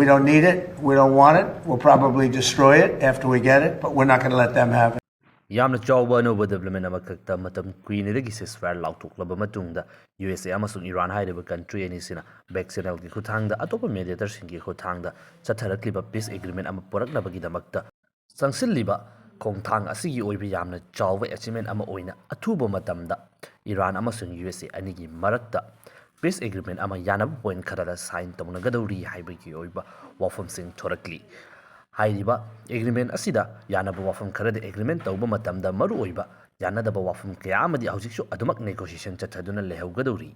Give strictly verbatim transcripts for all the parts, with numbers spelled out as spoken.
We don't need it. We don't want it. We'll probably destroy it after we get it, but we're not going to let them have it. ꯌꯥꯝꯅ ꯆꯥꯎꯕ ꯑꯅꯧꯕ development ꯑꯃꯈꯛꯇ ꯃꯇꯝ ꯀꯨꯏꯅꯗꯒꯤ ceasefire ꯂꯥꯎꯊꯣꯛꯂꯕ ꯃꯇꯨꯡꯗ, U S ꯑꯦ ꯑꯃꯁꯨꯡ Iran ꯍꯥꯏꯔꯤꯕ country ꯑꯅꯤꯁꯤꯅ back channelꯒꯤ ꯈꯨꯠꯊꯥꯡꯗ, ꯑꯇꯣꯞꯄ mediatorsꯁꯤꯡꯒꯤ ꯈꯨꯠꯊꯥꯡꯗ ꯆꯠꯊꯔꯛꯂꯤꯕ peace agreement ꯑꯃ ꯄꯨꯔꯛꯅꯕꯒꯤꯗꯃꯛꯇ ꯆꯪꯁꯤꯜꯂꯤꯕ ꯈꯣꯡꯊꯥꯡ ꯑꯁꯤꯒꯤ ꯑꯣꯏꯕ ꯌꯥꯝꯅ ꯆꯥꯎꯕ achievement ꯑꯃ ꯑꯣꯏꯅ, ꯑꯊꯨꯕ ꯃꯇꯝꯗ ꯏꯔꯥꯟ ꯑꯃꯁꯨꯡ ꯌꯨ ꯑꯦꯁ ꯑꯦ ꯑꯅꯤꯒꯤ ꯃꯔꯛꯇ peace agreement ꯑꯃ ꯌꯥꯅꯕ point ꯈꯔꯗ sign ꯇꯧꯅꯒꯗꯧꯔꯤ ꯍꯥꯏꯕꯒꯤ ꯑꯣꯏꯕ ꯋꯥꯐꯝꯁꯤꯡ ꯊꯣꯔꯛꯂꯤ꯫ ꯍꯥꯏꯔꯤꯕ agreement ꯑꯁꯤꯗ ꯌꯥꯅꯕ ꯋꯥꯐꯝ ꯈꯔꯗ agreement ꯇꯧꯕ ꯃꯇꯝꯗ ꯃꯔꯨꯑꯣꯏꯕ ꯌꯥꯅꯗꯕ ꯋꯥꯐꯝ ꯀꯌꯥ ꯑꯃꯗꯤ ꯍꯧꯖꯤꯛꯁꯨ ꯑꯗꯨꯃꯛ negotiation ꯆꯠꯊꯗꯨꯅ ꯂꯩꯍꯧꯒꯗꯧꯔꯤ꯫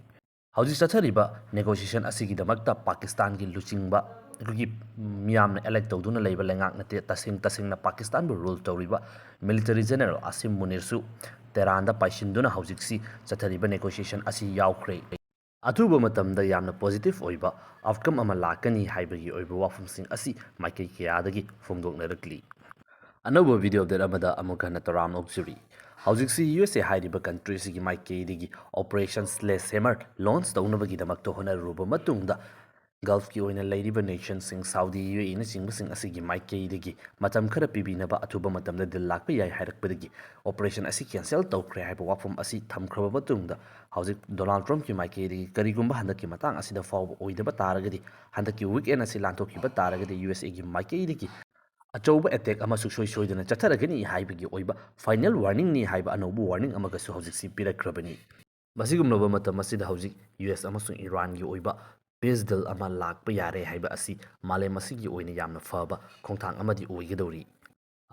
ꯍꯧꯖꯤꯛ ꯆꯠꯊꯔꯤꯕ negotiation ꯑꯁꯤꯒꯤꯗꯃꯛꯇ ꯄꯥꯀꯤꯁꯇꯥꯟꯒꯤ ꯂꯨꯆꯤꯡꯕ, ꯑꯩꯈꯣꯏꯒꯤ ꯃꯤꯌꯥꯝꯅ elect ꯇꯧꯗꯨꯅ ꯂꯩꯕ ꯂꯩꯉꯥꯛ ꯅꯠꯇꯦ, ꯇꯁꯦꯡ ꯇꯁꯦꯡꯅ ꯄꯥꯀꯤꯁꯇꯥꯟꯕꯨ rule ꯇꯧꯔꯤꯕ military general ꯑꯁꯤꯝ ꯃꯨꯅꯤꯔꯁꯨ ꯇꯦꯍꯔꯥꯟꯗ ꯄꯥꯏꯁꯤꯟꯗꯨꯅ ꯍꯧꯖꯤꯛꯁꯤ ꯆꯠꯊꯔꯤꯕ negotiation ꯑꯁꯤ ꯌꯥꯎꯈ꯭ꯔꯦ꯫ ꯑꯊꯨꯕ ꯃꯇꯝꯗ ꯌꯥꯝꯅ positive ꯑꯣꯏꯕ outcome ꯑꯃ ꯂꯥꯛꯀꯅꯤ ꯍꯥꯏꯕꯒꯤ ꯑꯣꯏꯕ ꯋꯥꯐꯝꯁꯤꯡ ꯑꯁꯤ ꯃꯥꯏꯀꯩ ꯀꯌꯥꯗꯒꯤ ꯐꯣꯡꯗꯣꯛꯅꯔꯛꯂꯤ꯫ ꯑꯅꯧꯕ video update ꯑꯃꯗ ꯑꯃꯨꯛ ꯍꯟꯅ ꯇꯔꯥꯝꯅ ꯑꯣꯛꯆꯔꯤ꯫ ꯍꯧꯖꯤꯛꯁꯤ ꯌꯨ ꯑꯦꯁ ꯑꯦ ꯍꯥꯏꯔꯤꯕ country ꯑꯁꯤꯒꯤ ꯃꯥꯏꯀꯩꯗꯒꯤ Operation Sledgehammer launch ꯇꯧꯅꯕꯒꯤꯗꯃꯛꯇ ꯍꯣꯠꯅꯔꯨꯔꯕ ꯃꯇꯨꯡꯗ, Gulfꯀꯤ ꯑꯣꯏꯅ ꯂꯩꯔꯤꯕ nationꯁꯤꯡ, Saudi, ꯌꯨ ꯑꯦ ꯏꯅꯆꯤꯡꯕꯁꯤꯡ ꯑꯁꯤꯒꯤ ꯃꯥꯏꯀꯩꯗꯒꯤ ꯃꯇꯝ ꯈꯔ ꯄꯤꯕꯤꯅꯕ ꯑꯊꯨꯕ ꯃꯇꯝꯗ deal ꯂꯥꯛꯄ ꯌꯥꯏ ꯍꯥꯏꯔꯛꯄꯗꯒꯤ operation ꯑꯁꯤ cancel ꯇꯧꯈ꯭ꯔꯦ ꯍꯥꯏꯕ ꯋꯥꯐꯝ ꯑꯁꯤ ꯊꯝꯈ꯭ꯔꯕ ꯃꯇꯨꯡꯗ, ꯍꯧꯖꯤꯛ Donald Trumpꯀꯤ ꯃꯥꯏꯀꯩꯗꯒꯤ ꯀꯔꯤꯒꯨꯝꯕ ꯍꯟꯗꯛꯀꯤ ꯃꯇꯥꯡ ꯑꯁꯤꯗ ꯐꯥꯎꯕ ꯑꯣꯏꯗꯕ ꯇꯥꯔꯒꯗꯤ, ꯍꯟꯗꯛꯀꯤ weekend ꯑꯁꯤ ꯂꯥꯟꯊꯣꯛꯈꯤꯕ ꯇꯥꯔꯒꯗꯤ, ꯌꯨ ꯑꯦꯁ ꯑꯦꯒꯤ ꯃꯥꯏꯀꯩꯗꯒꯤ ꯑꯆꯧꯕ attack ꯑꯃ ꯁꯨꯡꯁꯣꯏ ꯁꯣꯏꯗꯅ ꯆꯠꯊꯔꯒꯅꯤ ꯍꯥꯏꯕꯒꯤ ꯑꯣꯏꯕ final warningꯅꯤ ꯍꯥꯏꯕ ꯑꯅꯧꯕ warning ꯑꯃꯒꯁꯨ ꯍꯧꯖꯤꯛꯁꯤ ꯄꯤꯔꯛꯈ꯭ꯔꯕꯅꯤ꯫ ꯃꯁꯤꯒꯨꯝꯂꯕ ꯃꯇꯝ ꯑꯁꯤꯗ ꯍꯧꯖꯤꯛ ꯌꯨ ꯑꯦꯁ ꯑꯃꯁꯨꯡ ꯏꯔꯥꯟꯒꯤ ꯑꯣꯏꯕ peace deal ꯑꯃ ꯂꯥꯛꯄ ꯌꯥꯔꯦ ꯍꯥꯏꯕ ꯑꯁꯤ ꯃꯥꯂꯦꯝ ꯑꯁꯤꯒꯤ ꯑꯣꯏꯅ ꯌꯥꯝꯅ ꯐꯕ ꯈꯣꯡꯊꯥꯡ ꯑꯃꯗꯤ ꯑꯣꯏꯒꯗꯧꯔꯤ꯫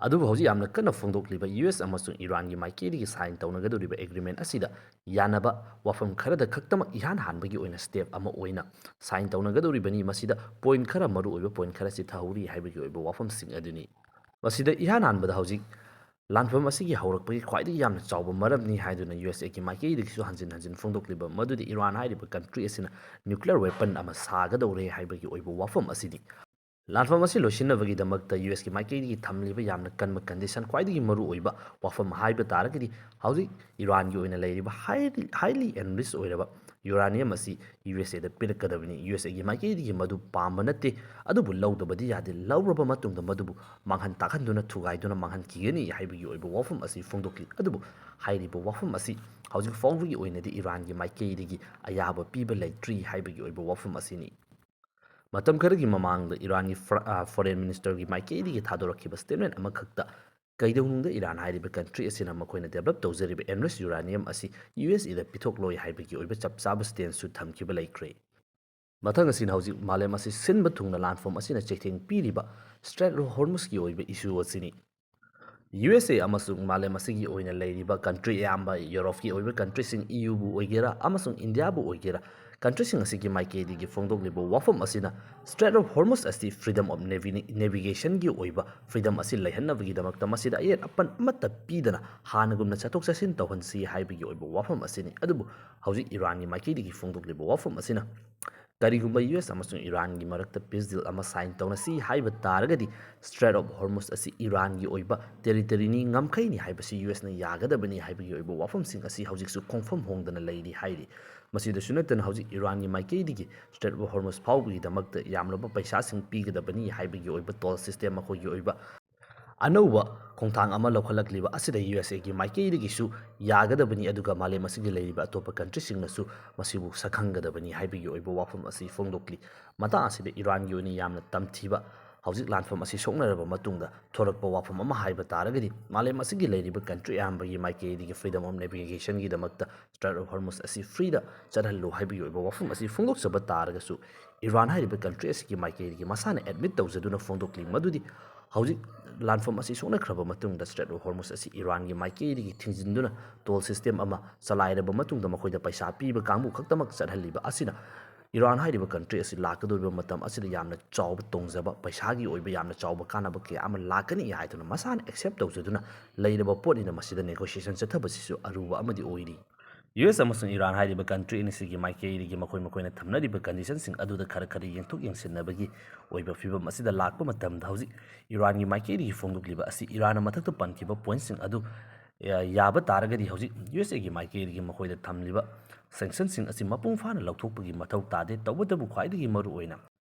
ꯑꯗꯨꯕꯨ ꯍꯧꯖꯤꯛ ꯌꯥꯝꯅ ꯀꯟꯅ ꯐꯣꯡꯗꯣꯛꯂꯤꯕ ꯌꯨ ꯑꯦꯁ ꯑꯃꯁꯨꯡ ꯏꯔꯥꯟꯒꯤ ꯃꯥꯏꯀꯩꯗꯒꯤ sign ꯇꯧꯅꯒꯗꯧꯔꯤꯕ agreement ꯑꯁꯤꯗ ꯌꯥꯅꯕ ꯋꯥꯐꯝ ꯈꯔꯗ ꯈꯛꯇꯃꯛ ꯏꯍꯥꯟ ꯍꯥꯟꯕꯒꯤ ꯑꯣꯏꯅ step ꯑꯃ ꯑꯣꯏꯅ sign ꯇꯧꯅꯒꯗꯧꯔꯤꯕꯅꯤ꯫ ꯃꯁꯤꯗ point ꯈꯔ, ꯃꯔꯨꯑꯣꯏꯕ point ꯈꯔ ꯆꯤꯊꯍꯧꯔꯤ ꯍꯥꯏꯕꯒꯤ ꯑꯣꯏꯕ ꯋꯥꯐꯝꯁꯤꯡ ꯑꯗꯨꯅꯤ꯫ ꯃꯁꯤꯗ ꯏꯍꯥꯟ ꯍꯥꯟꯕꯗ ꯍꯧꯖꯤꯛ ꯂꯥꯟꯐꯝ ꯑꯁꯤꯒꯤ ꯍꯧꯔꯛꯄꯒꯤ ꯈ꯭ꯋꯥꯏꯗꯒꯤ ꯌꯥꯝꯅ ꯆꯥꯎꯕ ꯃꯔꯝꯅꯤ ꯍꯥꯏꯗꯨꯅ ꯌꯨ ꯑꯦꯁ ꯑꯦꯒꯤ ꯃꯥꯏꯀꯩꯗꯒꯤꯁꯨ ꯍꯟꯖꯤꯟ ꯍꯟꯖꯤꯟ ꯐꯣꯡꯗꯣꯛꯂꯤꯕ ꯃꯗꯨꯗꯤ ꯏꯔꯥꯟ ꯍꯥꯏꯔꯤꯕ country ꯑꯁꯤꯅ nuclear weapon ꯑꯃ ꯁꯥꯒꯗꯧꯔꯦ ꯍꯥꯏꯕꯒꯤ ꯑꯣꯏꯕ ꯋꯥꯐꯝ ꯑꯁꯤꯅꯤ꯫ ꯂꯥꯟꯐꯝ ꯑꯁꯤ ꯂꯣꯏꯁꯤꯟꯅꯕꯒꯤꯗꯃꯛꯇ ꯌꯨ ꯑꯦꯁꯀꯤ ꯃꯥꯏꯀꯩꯗꯒꯤ ꯊꯝꯂꯤꯕ ꯌꯥꯝꯅ ꯀꯟꯕ condition, ꯈ꯭ꯋꯥꯏꯗꯒꯤ ꯃꯔꯨꯑꯣꯏꯕ ꯋꯥꯐꯝ ꯍꯥꯏꯕ ꯇꯥꯔꯒꯗꯤ, ꯍꯧꯖꯤꯛ ꯏꯔꯥꯟꯒꯤ ꯑꯣꯏꯅ ꯂꯩꯔꯤꯕ highly, highly enriched ꯑꯣꯏꯔꯕ uranium ꯑꯁꯤ U S Aꯗ ꯄꯤꯔꯛꯀꯗꯕꯅꯤ꯫ U S Aꯒꯤ ꯃꯥꯏꯀꯩꯗꯒꯤ ꯃꯗꯨ ꯄꯥꯝꯕ ꯅꯠꯇꯦ, ꯑꯗꯨꯕꯨ ꯂꯧꯗꯕꯗꯤ ꯌꯥꯗꯦ꯫ ꯂꯧꯔꯕ ꯃꯇꯨꯡꯗ ꯃꯗꯨꯕꯨ ꯃꯥꯡꯍꯟ ꯇꯥꯛꯍꯟꯗꯨꯅ ꯊꯨꯒꯥꯏꯗꯨꯅ ꯃꯥꯡꯍꯟꯈꯤꯒꯅꯤ ꯍꯥꯏꯕꯒꯤ ꯑꯣꯏꯕ ꯋꯥꯐꯝ ꯑꯁꯤ ꯐꯣꯡꯗꯣꯛꯂꯤ꯫ ꯑꯗꯨꯕꯨ ꯍꯥꯏꯔꯤꯕ ꯋꯥꯐꯝ ꯑꯁꯤ ꯍꯧꯖꯤꯛ ꯐꯥꯎꯕꯒꯤ ꯑꯣꯏꯅꯗꯤ ꯏꯔꯥꯟꯒꯤ ꯃꯥꯏꯀꯩꯗꯒꯤ ꯑꯌꯥꯕ ꯄꯤꯕ ꯂꯩꯇ꯭ꯔꯤ ꯍꯥꯏꯕꯒꯤ ꯑꯣꯏꯕ ꯋꯥꯐꯝ ꯑꯁꯤꯅꯤ꯫ ꯃꯇꯝ ꯈꯔꯒꯤ ꯃꯃꯥꯡꯗ ꯏꯔꯥꯟꯒꯤ ꯐꯣꯔ-, ꯑ, foreign ministerꯒꯤ ꯃꯥꯏꯀꯩꯗꯒꯤ ꯊꯥꯗꯣꯔꯛꯈꯤꯕ statement ꯑꯃꯈꯛꯇ ꯀꯩꯗꯧꯅꯨꯡꯗ ꯏꯔꯥꯟ ꯍꯥꯏꯔꯤꯕ country ꯑꯁꯤꯅ ꯃꯈꯣꯏꯅ develop ꯇꯧꯖꯔꯤꯕ enriched uranium ꯑꯁꯤ U S Aꯗ ꯄꯤꯊꯣꯛꯂꯣꯏ ꯍꯥꯏꯕꯒꯤ ꯑꯣꯏꯕ ꯆꯞ ꯆꯥꯕ stanceꯁꯨ ꯊꯝꯈꯤꯕ ꯂꯩꯈ꯭ꯔꯦ꯫ ꯃꯊꯪ ꯑꯁꯤꯅ ꯍꯧꯖꯤꯛ ꯃꯥꯂꯦꯝ ꯑꯁꯤ ꯁꯤꯟꯕ ꯊꯨꯡꯅ ꯂꯥꯟꯐꯝ ꯑꯁꯤꯅ ꯆꯩꯊꯦꯡ ꯄꯤꯔꯤꯕ Strait of Hormuzꯀꯤ ꯑꯣꯏꯕ issue ꯑꯁꯤꯅꯤ꯫ U S A ꯑꯃꯁꯨꯡ ꯃꯥꯂꯦꯝ ꯑꯁꯤꯒꯤ ꯑꯣꯏꯅ ꯂꯩꯔꯤꯕ country ꯑꯌꯥꯝꯕ, Europeꯀꯤ ꯑꯣꯏꯕ countryꯁꯤꯡ, E Uꯕꯨ ꯑꯣꯏꯒꯦꯔꯥ ꯑꯃꯁꯨꯡ Indiaꯕꯨ ꯑꯣꯏꯒꯦꯔꯥ, countryꯁꯤꯡ ꯑꯁꯤꯒꯤ ꯃꯥꯏꯀꯩꯗꯒꯤ ꯐꯣꯡꯗꯣꯛꯂꯤꯕ ꯋꯥꯐꯝ ꯑꯁꯤꯅ Strait of Hormuz ꯑꯁꯤ freedom of navi-, navigationꯒꯤ ꯑꯣꯏꯕ freedom ꯑꯁꯤ ꯂꯩꯍꯟꯅꯕꯒꯤꯗꯃꯛꯇ ꯃꯁꯤꯗ ꯑꯌꯦꯠ ꯑꯄꯟ ꯑꯃꯠꯇ ꯄꯤꯗꯅ ꯍꯥꯟꯅꯒꯨꯝꯅ ꯆꯠꯊꯣꯛ ꯆꯠꯁꯤꯟ ꯇꯧꯍꯟꯁꯤ ꯍꯥꯏꯕꯒꯤ ꯑꯣꯏꯕ ꯋꯥꯐꯝ ꯑꯁꯤꯅꯤ꯫ ꯑꯗꯨꯕꯨ ꯍꯧꯖꯤꯛ ꯏꯔꯥꯟꯒꯤ ꯃꯥꯏꯀꯩꯗꯒꯤ ꯐꯣꯡꯗꯣꯛꯂꯤꯕ ꯋꯥꯐꯝ ꯑꯁꯤꯅ ꯀꯔꯤꯒꯨꯝꯕ U S ꯑꯃꯁꯨꯡ ꯏꯔꯥꯟꯒꯤ ꯃꯔꯛꯇ peace deal ꯑꯃ sign ꯇꯧꯅꯁꯤ ꯍꯥꯏꯕ ꯇꯥꯔꯒꯗꯤ, Strait of Hormuz ꯑꯁꯤ ꯏꯔꯥꯟꯒꯤ ꯑꯣꯏꯕ territoryꯅꯤ, ꯉꯝꯈꯩꯅꯤ ꯍꯥꯏꯕꯁꯤ U Sꯅ ꯌꯥꯒꯗꯕꯅꯤ ꯍꯥꯏꯕꯒꯤ ꯑꯣꯏꯕ ꯋꯥꯐꯝꯁꯤꯡ ꯑꯁꯤ ꯍꯧꯖꯤꯛꯁꯨ ꯈꯣꯡꯐꯝ ꯍꯣꯡꯗꯅ ꯂꯩꯔꯤ ꯍꯥꯏꯔꯤ꯫ ꯃꯁꯤꯗꯁꯨ ꯅꯠꯇꯅ ꯍꯧꯖꯤꯛ ꯏꯔꯥꯟꯒꯤ ꯃꯥꯏꯀꯩꯗꯒꯤ Strait of Hormuz ꯐꯥꯎꯕꯒꯤꯗꯃꯛꯇ ꯌꯥꯝꯂꯕ ꯄꯩꯁꯥꯁꯤꯡ ꯄꯤꯒꯗꯕꯅꯤ ꯍꯥꯏꯕꯒꯤ ꯑꯣꯏꯕ toll system, ꯃꯈꯣꯏꯒꯤ ꯑꯣꯏꯕ ꯑꯅꯧꯕ ꯈꯣꯡꯊꯥꯡ ꯑꯃ ꯂꯧꯈꯠꯂꯛꯂꯤꯕ ꯑꯁꯤꯗ U S Aꯒꯤ ꯃꯥꯏꯀꯩꯗꯒꯤꯁꯨ ꯌꯥꯒꯗꯕꯅꯤ, ꯑꯗꯨꯒ ꯃꯥꯂꯦꯝ ꯑꯁꯤꯒꯤ ꯂꯩꯔꯤꯕ ꯑꯇꯣꯞꯄ countryꯁꯤꯡꯅꯁꯨ ꯃꯁꯤꯕꯨ ꯁꯛꯈꯪꯒꯗꯕꯅꯤ ꯍꯥꯏꯕꯒꯤ ꯑꯣꯏꯕ ꯋꯥꯐꯝ ꯑꯁꯤ ꯐꯣꯡꯗꯣꯛꯂꯤ꯫ ꯃꯇꯥꯡ ꯑꯁꯤꯗ ꯏꯔꯥꯟꯒꯤ ꯑꯣꯏꯅ ꯌꯥꯝꯅ ꯇꯝꯊꯤꯕ, ꯍꯧꯖꯤꯛ ꯂꯥꯟꯐꯝ ꯑꯁꯤ ꯁꯣꯛꯅꯔꯕ ꯃꯇꯨꯡꯗ ꯊꯣꯔꯛꯄ ꯋꯥꯐꯝ ꯑꯃ ꯍꯥꯏꯕ ꯇꯥꯔꯒꯗꯤ, ꯃꯥꯂꯦꯝ ꯑꯁꯤꯒꯤ ꯂꯩꯔꯤꯕ country ꯑꯌꯥꯝꯕꯒꯤ ꯃꯥꯏꯀꯩꯗꯒꯤ freedom of navigationꯒꯤꯗꯃꯛꯇ Strait of Hormuz ꯑꯁꯤ freeꯗ ꯆꯠꯍꯜꯂꯨ ꯍꯥꯏꯕꯒꯤ ꯑꯣꯏꯕ ꯋꯥꯐꯝ ꯑꯁꯤ ꯐꯣꯡꯗꯣꯛꯆꯕ ꯇꯥꯔꯒꯁꯨ, ꯏꯔꯥꯟ ꯍꯥꯏꯔꯤꯕ country ꯑꯁꯤꯒꯤ ꯃꯥꯏꯀꯩꯗꯒꯤ ꯃꯁꯥꯅ admit ꯇꯧꯖꯗꯨꯅ ꯐꯣꯡꯗꯣꯛꯂꯤ ꯃꯗꯨꯗꯤ ꯍꯧꯖꯤꯛ ꯂꯥꯟꯐꯝ ꯑꯁꯤ ꯁꯣꯛꯅꯈ꯭ꯔꯕ ꯃꯇꯨꯡꯗ Strait of Hormuz ꯑꯁꯤ ꯏꯔꯥꯟꯒꯤ ꯃꯥꯏꯀꯩꯗꯒꯤ ꯊꯤꯡꯖꯤꯟꯗꯨꯅ toll system ꯑꯃ ꯆꯂꯥꯏꯔꯕ ꯃꯇꯨꯡꯗ ꯃꯈꯣꯏꯗ ꯄꯩꯁꯥ ꯄꯤꯕ ꯀꯥꯡꯕꯨ ꯈꯛꯇꯃꯛ ꯆꯠꯍꯜꯂꯤꯕ ꯑꯁꯤꯅ ꯏꯔꯥꯟ ꯍꯥꯏꯔꯤꯕ country ꯑꯁꯤ ꯂꯥꯛꯀꯗꯧꯔꯤꯕ ꯃꯇꯝ ꯑꯁꯤꯗ ꯌꯥꯝꯅ ꯆꯥꯎꯕ ꯇꯣꯡꯖꯕ, ꯄꯩꯁꯥꯒꯤ ꯑꯣꯏꯕ ꯌꯥꯝꯅ ꯆꯥꯎꯕ ꯀꯥꯟꯅꯕ ꯀꯌꯥ ꯑꯃ ꯂꯥꯛꯀꯅꯤ ꯍꯥꯏꯗꯨꯅ ꯃꯁꯥꯅ accept ꯇꯧꯖꯗꯨꯅ ꯂꯩꯔꯕ ꯄꯣꯠꯅꯤꯅ ꯃꯁꯤꯗ negotiation ꯆꯠꯊꯕꯁꯤꯁꯨ ꯑꯔꯨꯕ ꯑꯃꯗꯤ ꯑꯣꯏꯔꯤ꯫ U S ꯑꯃꯁꯨꯡ ꯏꯔꯥꯟ ꯍꯥꯏꯔꯤꯕ country ꯑꯅꯤꯁꯤꯒꯤ ꯃꯥꯏꯀꯩꯗꯒꯤ ꯃꯈꯣꯏ ꯃꯈꯣꯏꯅ ꯊꯝꯅꯔꯤꯕ conditionꯁꯤꯡ ꯑꯗꯨꯗ ꯈꯔ ꯈꯔ ꯌꯦꯡꯊꯣꯛ ꯌꯦꯡꯁꯤꯟꯅꯕꯒꯤ ꯑꯣꯏꯕ ꯐꯤꯕꯝ ꯑꯁꯤꯗ ꯂꯥꯛꯄ ꯃꯇꯝꯗ, ꯍꯧꯖꯤꯛ ꯏꯔꯥꯟꯒꯤ ꯃꯥꯏꯀꯩꯗꯒꯤ ꯐꯣꯡꯗꯣꯛꯂꯤꯕ ꯑꯁꯤ ꯏꯔꯥꯟꯅ ꯃꯊꯛꯇ ꯄꯟꯈꯤꯕ pointꯁꯤꯡ ꯑꯗꯨ ꯌꯥꯕ ꯇꯥꯔꯒꯗꯤ ꯍꯧꯖꯤꯛ ꯌꯨ ꯑꯦꯁ ꯑꯦꯒꯤ ꯃꯥꯏꯀꯩꯗꯒꯤ ꯃꯈꯣꯏꯗ ꯊꯝꯂꯤꯕ ꯁꯦꯡꯁꯟꯁꯤꯡ ꯑꯁꯤ ꯃꯄꯨꯡ ꯐꯥꯅ ꯂꯧꯊꯣꯛꯄꯒꯤ ꯃꯊꯧ ꯇꯥꯗꯦ꯫ ꯇꯧꯕꯇꯕꯨ ꯈ꯭ꯋꯥꯏꯗꯒꯤ ꯃꯔꯨ ꯑꯣꯏꯅ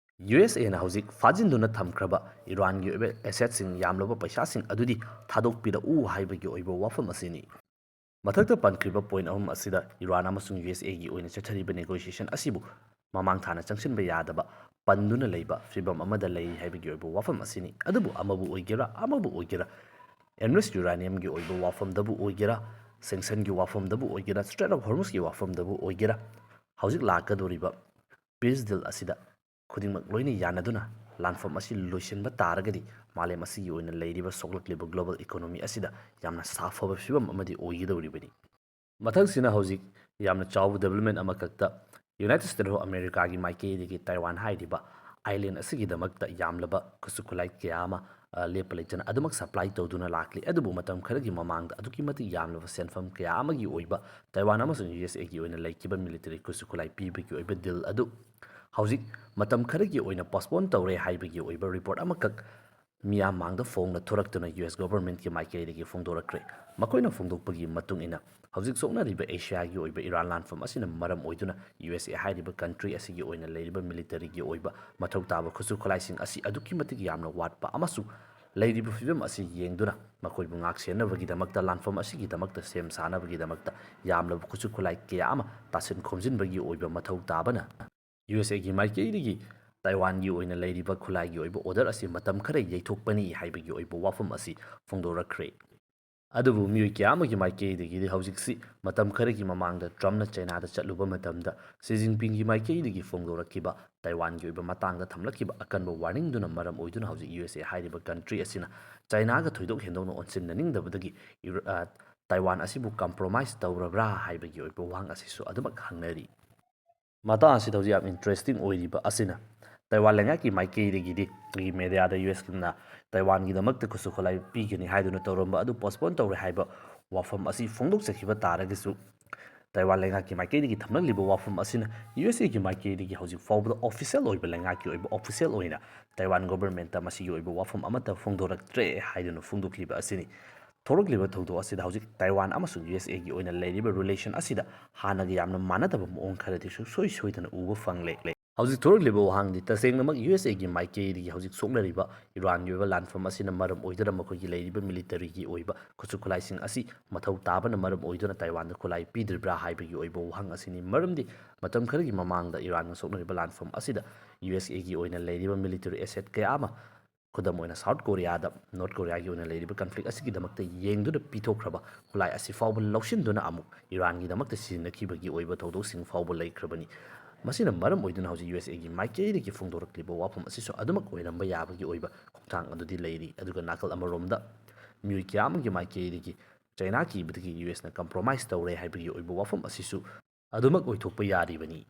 ꯌꯨ ꯑꯦꯁ ꯑꯦꯅ ꯍꯧꯖꯤꯛ ꯐꯥꯖꯤꯟꯗꯨꯅ ꯊꯝꯈ꯭ꯔꯕ ꯏꯔꯥꯟꯒꯤ ꯑꯣꯏꯕ ꯑꯦꯁꯦꯠꯁꯤꯡ, ꯌꯥꯝꯂꯕ ꯄꯩꯁꯥꯁꯤꯡ ꯑꯗꯨꯗꯤ ꯊꯥꯗꯣꯛꯄꯤꯔꯛꯎ ꯍꯥꯏꯕꯒꯤ ꯑꯣꯏꯕ ꯋꯥꯐꯝ ꯑꯁꯤꯅꯤ꯫ ꯃꯊꯛꯇ ꯄꯟꯈ꯭ꯔꯤꯕ ꯄꯣꯏꯟ ꯑꯍꯨꯝ ꯑꯁꯤꯗ ꯏꯔꯥꯟ ꯑꯃꯁꯨꯡ ꯌꯨ ꯑꯦꯁ ꯑꯦꯒꯤ ꯑꯣꯏꯅ ꯆꯠꯊꯔꯤꯕ ꯅꯦꯒꯣꯁꯤꯌꯦꯁꯟ ꯑꯁꯤꯕꯨ ꯃꯃꯥꯡ ꯊꯥꯅ ꯆꯪꯁꯤꯟꯕ ꯌꯥꯗꯕ, ꯄꯟꯗꯨꯅ ꯂꯩꯕ ꯐꯤꯕꯝ ꯑꯃꯗ ꯂꯩ ꯍꯥꯏꯕꯒꯤ ꯑꯣꯏꯕ ꯋꯥꯐꯝ ꯑꯁꯤꯅꯤ꯫ ꯑꯗꯨꯕꯨ ꯑꯃꯕꯨ ꯑꯣꯏꯒꯦꯔꯥ ꯑꯃꯕꯨ ꯑꯣꯏꯒꯦꯔꯥ, ꯑꯦꯟꯔꯤꯆ ꯌꯨꯔꯥꯅꯤꯌꯝꯒꯤ ꯑꯣꯏꯕ ꯋꯥꯐꯝꯗꯕꯨ ꯑꯣꯏꯒꯦꯔꯥ, ꯁꯦꯡꯁꯟꯒꯤ ꯋꯥꯐꯝꯗꯕꯨ ꯑꯣꯏꯒꯦꯔꯥ, ꯁ꯭ꯇ꯭ꯔꯦꯠ ꯑꯣꯐ ꯍꯣꯔꯃꯨꯖꯀꯤ ꯋꯥꯐꯝꯗꯕꯨ ꯑꯣꯏꯒꯦꯔꯥ, ꯍꯧꯖꯤꯛ ꯂꯥꯛꯀꯗꯧꯔꯤꯕ ꯄꯤꯁ ꯗꯤꯜ ꯑꯁꯤꯗ ꯈꯨꯗꯤꯡꯃꯛ ꯂꯣꯏꯅ ꯌꯥꯅꯗꯨꯅ ꯂꯥꯟꯐꯝ ꯑꯁꯤ ꯂꯣꯏꯁꯤꯟꯕ ꯇꯥꯔꯒꯗꯤ ꯃꯥꯂꯦꯝ ꯑꯁꯤꯒꯤ ꯑꯣꯏꯅ ꯂꯩꯔꯤꯕ ꯁꯣꯛꯂꯛꯂꯤꯕ ꯒ꯭ꯂꯣꯕꯜ ꯏꯀꯣꯅꯣꯃꯤ ꯑꯁꯤꯗ ꯌꯥꯝꯅ ꯁꯥꯐꯕ ꯐꯤꯕꯝ ꯑꯃꯗꯤ ꯑꯣꯏꯒꯗꯧꯔꯤꯕꯅꯤ꯫ ꯃꯊꯪꯁꯤꯅ ꯍꯧꯖꯤꯛ ꯌꯥꯝꯅ ꯆꯥꯎꯕ ꯗꯤꯕꯦꯂꯞꯃꯦꯟ ꯑꯃꯈꯛꯇ ꯌꯨꯅꯥꯏꯇꯦꯗ ꯁ꯭ꯇꯦꯠ ꯑꯣꯐ ꯑꯃꯦꯔꯤꯀꯥꯒꯤ ꯃꯥꯏꯀꯩꯗꯒꯤ ꯇꯥꯏꯋꯥꯟ ꯍꯥꯏꯔꯤꯕ ꯑꯥꯏꯂꯦꯟ ꯑꯁꯤꯒꯤꯗꯃꯛꯇ ꯌꯥꯝꯂꯕ ꯈꯨꯠꯁꯨ ꯈꯨꯠꯂꯥꯏ ꯀꯌꯥ ꯑꯃ, ꯑ, ꯂꯦꯞꯄ ꯂꯩꯇꯅ ꯑꯗꯨꯃꯛ ꯁꯄ꯭ꯂꯥꯏ ꯇꯧꯗꯨꯅ ꯂꯥꯛꯂꯤ꯫ ꯑꯗꯨꯕꯨ ꯃꯇꯝ ꯈꯔꯒꯤ ꯃꯃꯥꯡꯗ ꯑꯗꯨꯛꯀꯤ ꯃꯇꯤꯛ ꯌꯥꯝꯂꯕ ꯁꯦꯟꯐꯝ ꯀꯌꯥ ꯑꯃꯒꯤ ꯑꯣꯏꯕ ꯇꯥꯏꯋꯥꯟ ꯑꯃꯁꯨꯡ ꯌꯨ ꯑꯦꯁ ꯑꯦꯒꯤ ꯑꯣꯏꯅ ꯂꯩꯈꯤꯕ ꯃꯤꯂꯤꯇꯔꯤ ꯈꯨꯠꯁꯨ ꯈꯨꯠꯂꯥꯏ ꯄꯤꯕꯒꯤ ꯑꯣꯏꯕ ꯗꯤꯜ ꯑꯗꯨ ꯍꯧꯖꯤꯛ ꯃꯇꯝ ꯈꯔꯒꯤ ꯑꯣꯏꯅ ꯄꯣꯁꯄꯣꯟ ꯇꯧꯔꯦ ꯍꯥꯏꯕꯒꯤ ꯑꯣꯏꯕ ꯔꯤꯄꯣꯔꯠ ꯑꯃꯈꯛ ꯃꯤꯌꯥꯝ ꯃꯥꯡꯗ ꯐꯣꯡꯅ ꯊꯣꯔꯛꯇꯨꯅ ꯌꯨ ꯑꯦꯁ ꯒꯣꯚꯔꯟꯃꯦꯟꯠꯀꯤ ꯃꯥꯏꯀꯩꯗꯒꯤ ꯐꯣꯡꯗꯣꯔꯛꯈ꯭ꯔꯦ꯫ ꯃꯈꯣꯏꯅ ꯐꯣꯡꯗꯣꯛꯄꯒꯤ ꯃꯇꯨꯡ ꯏꯟꯅ, ꯍꯧꯖꯤꯛ ꯁꯣꯛꯅꯔꯤꯕ ꯑꯦꯁꯤꯌꯥꯒꯤ ꯑꯣꯏꯕ ꯏꯔꯥꯟ ꯂꯥꯟꯐꯝ ꯑꯁꯤꯅ ꯃꯔꯝ ꯑꯣꯏꯗꯨꯅ ꯌꯨ ꯑꯦꯁ ꯑꯦ ꯍꯥꯏꯔꯤꯕ ꯀꯟꯇ꯭ꯔꯤ ꯑꯁꯤꯒꯤ ꯑꯣꯏꯅ ꯂꯩꯔꯤꯕ ꯃꯤꯂꯤꯇꯔꯤꯒꯤ ꯑꯣꯏꯕ ꯃꯊꯧ ꯇꯥꯕ ꯈꯨꯠꯁꯨ ꯈꯨꯠꯂꯥꯏꯁꯤꯡ ꯑꯁꯤ ꯑꯗꯨꯛꯀꯤ ꯃꯇꯤꯛ ꯌꯥꯝꯅ ꯋꯥꯠꯄ ꯑꯃꯁꯨꯡ ꯂꯩꯔꯤꯕ ꯐꯤꯕꯝ ꯑꯁꯤ ꯌꯦꯡꯗꯨꯅ ꯃꯈꯣꯏꯕꯨ ꯉꯥꯛ ꯁꯦꯟꯅꯕꯒꯤꯗꯃꯛꯇ, ꯂꯥꯟꯐꯝ ꯑꯁꯤꯒꯤꯗꯃꯛꯇ ꯁꯦꯝ ꯁꯥꯅꯕꯒꯤꯗꯃꯛꯇ ꯌꯥꯝꯂꯕ ꯈꯨꯠꯁꯨ ꯈꯨꯠꯂꯥꯏ ꯀꯌꯥ ꯑꯃ ꯇꯥꯁꯤꯟ ꯈꯣꯝꯖꯤꯟꯕꯒꯤ ꯑꯣꯏꯕ ꯃꯊꯧ ꯇꯥꯕꯅ ꯌꯨ ꯑꯦꯁ ꯑꯦꯒꯤ ꯃꯥꯏꯀꯩꯗꯒꯤ ꯇꯥꯏꯋꯥꯟꯒꯤ ꯑꯣꯏꯅ ꯂꯩꯔꯤꯕ ꯈꯨꯠꯂꯥꯏꯒꯤ ꯑꯣꯏꯕ ꯑꯣꯔꯗꯔ ꯑꯁꯤ ꯃꯇꯝ ꯈꯔ ꯌꯩꯊꯣꯛꯄꯅꯤ ꯍꯥꯏꯕꯒꯤ ꯑꯣꯏꯕ ꯋꯥꯐꯝ ꯑꯁꯤ ꯐꯣꯡꯗꯣꯔꯛꯈ꯭ꯔꯦ꯫ ꯑꯗꯨꯕꯨ ꯃꯤꯑꯣꯏ ꯀꯌꯥ ꯑꯃꯒꯤ ꯃꯥꯏꯀꯩꯗꯒꯤꯗꯤ ꯍꯧꯖꯤꯛꯁꯤ ꯃꯇꯝ ꯈꯔꯒꯤ ꯃꯃꯥꯡꯗ ꯇ꯭ꯔꯝꯞꯅ ꯆꯩꯅꯥꯗ ꯆꯠꯂꯨꯕ ꯃꯇꯝꯗ ꯁꯤ ꯖꯤꯟꯄꯤꯡꯒꯤ ꯃꯥꯏꯀꯩꯗꯒꯤ ꯐꯣꯡꯗꯣꯔꯛꯈꯤꯕ ꯇꯥꯏꯋꯥꯟꯒꯤ ꯑꯣꯏꯕ ꯃꯇꯥꯡꯗ ꯊꯝꯂꯛꯈꯤꯕ ꯑꯀꯟꯕ ꯋꯥꯔꯅꯤꯡꯗꯨꯅ ꯃꯔꯝ ꯑꯣꯏꯗꯨꯅ ꯍꯧꯖꯤꯛ ꯌꯨ ꯑꯦꯁ ꯑꯦ ꯍꯥꯏꯔꯤꯕ ꯀꯟꯇ꯭ꯔꯤ ꯑꯁꯤꯅ ꯆꯩꯅꯥꯒ ꯊꯣꯏꯗꯣꯛ ꯍꯦꯟꯗꯣꯛꯅ ꯑꯣꯟꯁꯤꯟꯅꯅꯤꯡꯗꯕꯗꯒꯤ ꯏꯔ-, ꯑ, ꯇꯥꯏꯋꯥꯟ ꯑꯁꯤꯕꯨ ꯀꯝꯄ꯭ꯔꯣꯃꯥꯏꯁ ꯇꯧꯔꯕ꯭ꯔꯥ ꯍꯥꯏꯕꯒꯤ ꯑꯣꯏꯕ ꯋꯥꯍꯪ ꯑꯁꯤꯁꯨ ꯑꯗꯨꯃꯛ ꯍꯪꯅꯔꯤ꯫ ꯃꯇꯥꯡ ꯑꯁꯤꯗ ꯍꯧꯖꯤꯛ ꯌꯥꯝ ꯏꯟꯇꯔꯦꯁꯇꯤꯡ ꯑꯣꯏꯔꯤꯕ ꯑꯁꯤꯅ ꯇꯥꯏꯋꯥꯟ ꯂꯩꯉꯥꯛꯀꯤ ꯃꯥꯏꯀꯩꯗꯒꯤꯗꯤ ꯑꯩꯈꯣꯏꯒꯤ ꯃꯦꯗꯤꯌꯥꯗ ꯌꯨ ꯑꯦꯁꯅ ꯇꯥꯏꯋꯥꯟꯒꯤꯗꯃꯛꯇ ꯈꯨꯠꯁꯨ ꯈꯨꯠꯂꯥꯏ ꯄꯤꯒꯅꯤ ꯍꯥꯏꯗꯨꯅ ꯇꯧꯔꯝꯕ ꯑꯗꯨ ꯄꯣꯁꯄꯣꯟ ꯇꯧꯔꯦ ꯍꯥꯏꯕ ꯋꯥꯐꯝ ꯑꯁꯤ ꯐꯣꯡꯗꯣꯛꯆꯈꯤꯕ ꯇꯥꯔꯒꯁꯨ, ꯇꯥꯏꯋꯥꯟ ꯂꯩꯉꯥꯛꯀꯤ ꯃꯥꯏꯀꯩꯗꯒꯤ ꯊꯝꯂꯛꯂꯤꯕ ꯋꯥꯐꯝ ꯑꯁꯤꯅ ꯌꯨ ꯑꯦꯁ ꯑꯦꯒꯤ ꯃꯥꯏꯀꯩꯗꯒꯤ ꯍꯧꯖꯤꯛ ꯐꯥꯎꯕꯗ ꯑꯣꯐꯤꯁꯤꯌꯦꯜ ꯑꯣꯏꯕ, ꯂꯩꯉꯥꯛꯀꯤ ꯑꯣꯏꯕ ꯑꯣꯐꯤꯁꯤꯌꯦꯜ ꯑꯣꯏꯅ ꯇꯥꯏꯋꯥꯟ ꯒꯣꯚꯔꯟꯃꯦꯟꯠꯇ ꯃꯁꯤꯒꯤ ꯑꯣꯏꯕ ꯋꯥꯐꯝ ꯑꯃꯠꯇ ꯐꯣꯡꯗꯣꯔꯛꯇ꯭ꯔꯦ ꯍꯥꯏꯗꯨꯅ ꯐꯣꯡꯗꯣꯛꯂꯤꯕ ꯑꯁꯤꯅꯤ꯫ ꯊꯣꯔꯛꯂꯤꯕ ꯊꯧꯗꯣꯛ ꯑꯁꯤꯗ ꯍꯧꯖꯤꯛ ꯇꯥꯏꯋꯥꯟ ꯑꯃꯁꯨꯡ ꯌꯨ ꯑꯦꯁ ꯑꯦꯒꯤ ꯑꯣꯏꯅ ꯂꯩꯔꯤꯕ relation ꯑꯁꯤꯗ ꯍꯥꯟꯅꯒ ꯌꯥꯝꯅ ꯃꯥꯟꯅꯗꯕ ꯃꯑꯣꯡ ꯈꯔꯗꯤ ꯁꯨꯡꯁꯣꯏ ꯁꯣꯏꯗꯅ ꯎꯕ ꯐꯪꯂꯦ꯫ ꯍꯧꯖꯤꯛ ꯊꯣꯔꯛꯂꯤꯕ ꯋꯥꯍꯪꯗꯤ ꯇꯁꯦꯡꯅꯃꯛ ꯌꯨ ꯑꯦꯁ ꯑꯦꯒꯤ ꯃꯥꯏꯀꯩꯗꯒꯤ ꯍꯧꯖꯤꯛ ꯁꯣꯛꯅꯔꯤꯕ ꯏꯔꯥꯟꯒꯤ ꯑꯣꯏꯕ ꯂꯥꯟꯐꯝ ꯑꯁꯤꯅ ꯃꯔꯝ ꯑꯣꯏꯗꯨꯅ ꯃꯈꯣꯏꯒꯤ ꯂꯩꯔꯤꯕ militaryꯒꯤ ꯑꯣꯏꯕ ꯈꯨꯠꯁꯨ ꯈꯨꯠꯂꯥꯏꯁꯤꯡ ꯑꯁꯤ ꯃꯊꯧ ꯇꯥꯕꯅ ꯃꯔꯝ ꯑꯣꯏꯗꯨꯅ ꯇꯥꯏꯋꯥꯟꯗ ꯈꯨꯠꯂꯥꯏ ꯄꯤꯗ꯭ꯔꯤꯕ꯭ꯔꯥ ꯍꯥꯏꯕꯒꯤ ꯑꯣꯏꯕ ꯋꯥꯍꯪ ꯑꯁꯤꯅꯤ꯫ ꯃꯔꯝꯗꯤ ꯃꯇꯝ ꯈꯔꯒꯤ ꯃꯃꯥꯡꯗ ꯏꯔꯥꯟꯒ ꯁꯣꯛꯅꯔꯤꯕ ꯂꯥꯟꯐꯝ ꯑꯁꯤꯗ ꯌꯨ ꯑꯦꯁ ꯑꯦꯒꯤ ꯑꯣꯏꯅ ꯂꯩꯔꯤꯕ military asset ꯀꯌꯥ ꯑꯃ, ꯈꯨꯗꯝ ꯑꯣꯏꯅ ꯁꯥꯎꯠ ꯀꯣꯔꯤꯌꯥꯗ, ꯅꯣꯔꯠ ꯀꯣꯔꯤꯌꯥꯒꯤ ꯑꯣꯏꯅ ꯂꯩꯔꯤꯕ conflict ꯑꯁꯤꯒꯤꯗꯃꯛꯇ ꯌꯦꯡꯗꯨꯅ ꯄꯤꯊꯣꯛꯈ꯭ꯔꯕ ꯈꯨꯠꯂꯥꯏ ꯑꯁꯤ ꯐꯥꯎꯕ ꯂꯧꯁꯤꯟꯗꯨꯅ ꯑꯃꯨꯛ ꯏꯔꯥꯟꯒꯤꯗꯃꯛꯇ ꯁꯤꯖꯤꯟꯅꯈꯤꯕꯒꯤ ꯑꯣꯏꯕ ꯊꯧꯗꯣꯛꯁꯤꯡ ꯐꯥꯎꯕ ꯂꯩꯈ꯭ꯔꯕꯅꯤ꯫ ꯃꯁꯤꯅ ꯃꯔꯝ ꯑꯣꯏꯗꯨꯅ ꯍꯧꯖꯤꯛ ꯌꯨ ꯑꯦꯁ ꯑꯦꯒꯤ ꯃꯥꯏꯀꯩꯗꯒꯤ ꯐꯣꯡꯗꯣꯔꯛꯂꯤꯕ ꯋꯥꯐꯝ ꯑꯁꯤꯁꯨ ꯑꯗꯨꯃꯛ ꯑꯣꯏꯔꯝꯕ ꯌꯥꯕꯒꯤ ꯑꯣꯏꯕ ꯈꯣꯡꯊꯥꯡ ꯑꯗꯨꯗꯤ ꯂꯩꯔꯤ꯫ ꯑꯗꯨꯒ ꯅꯥꯀꯜ ꯑꯃꯔꯣꯝꯗ ꯃꯤꯑꯣꯏ ꯀꯌꯥ ꯑꯃꯒꯤ ꯃꯥꯏꯀꯩꯗꯒꯤ ꯆꯩꯅꯥ ꯀꯤꯕꯗꯒꯤ ꯌꯨ ꯑꯦꯁꯅ compromise ꯇꯧꯔꯦ ꯍꯥꯏꯕꯒꯤ ꯑꯣꯏꯕ ꯋꯥꯐꯝ ꯑꯁꯤꯁꯨ ꯑꯗꯨꯃꯛ ꯑꯣꯏꯊꯣꯛꯄ ꯌꯥꯔꯤꯕꯅꯤ꯫